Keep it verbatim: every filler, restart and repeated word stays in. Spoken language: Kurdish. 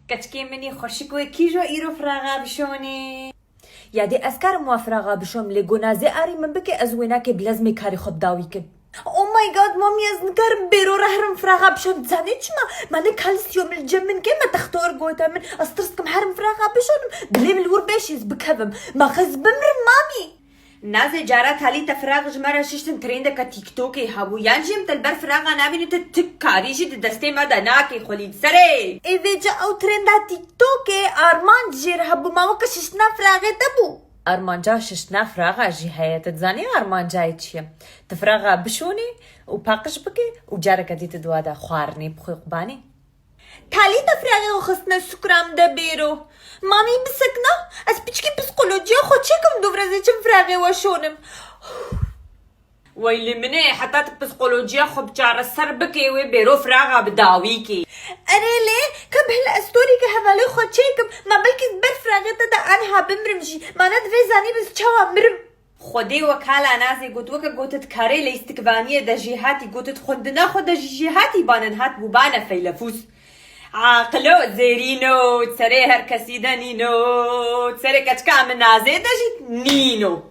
Keçikê min î xweşik wê kî jo îro firaxa bişonê? Ya dê ez karim wa firaxa bişom, lê go Nazê arî min bike, ez wê nakê bilezmê karê xwe bi dawî kim. Oh my god, mamî, ez nikarim bêro re herim firaxa bişon. Zanê çima? Ma ne kalîsyo min li cem min ke, me textor gote min. Ez tirs kim herim firaxa bişonim, dilê min li wir beşîz bikevim. Ma xez bimrim, mamî. Nazê, cara talî te firax ji me re şiştin trendeke TikTokê hebû. Yan jî em te li ber firaxa nabînin, tu tik karî jî di destê me de nakê xwelî serê. Ê vêca ew trenda TikTokê armanc jê re hebû, ma weke şiştina firaxê te bû. Armanca şiştina firaxa jî heye. Tu dizanî armancayê çi ye? Tu firaxa bişonî û paqij bikî û careke dî tu di wa de xwarinê bixwî qubanê. Talî te firaxê xwe xistine sukra min de bêro. Mamî bisekna, ez piçkî psîkolojiya xwe çêkim, dûv re ez ê çim firaxê we şonim. Wey li min ê, heta tu psîkolojiya xwe bi çareser bikê, wê bêro firaxa bi dawî kê. Erê lê, ka bi hil ez torî ke hevalê xwe çêkim, ma belkî ber firaxê te de aniha bimrim jî. Ma ne divê zanî bi ez çawa mirim. Xwedê wek hala Nazê got, weke gotit karê leyîstikvaniyê de jî hatî, gotit xwendina xwe de jî jî hatî banin, hat bû bane feylefûs. Aqilo zêrîno, serê her kesî de nîno, serê keçika min Nazê de jî nîno.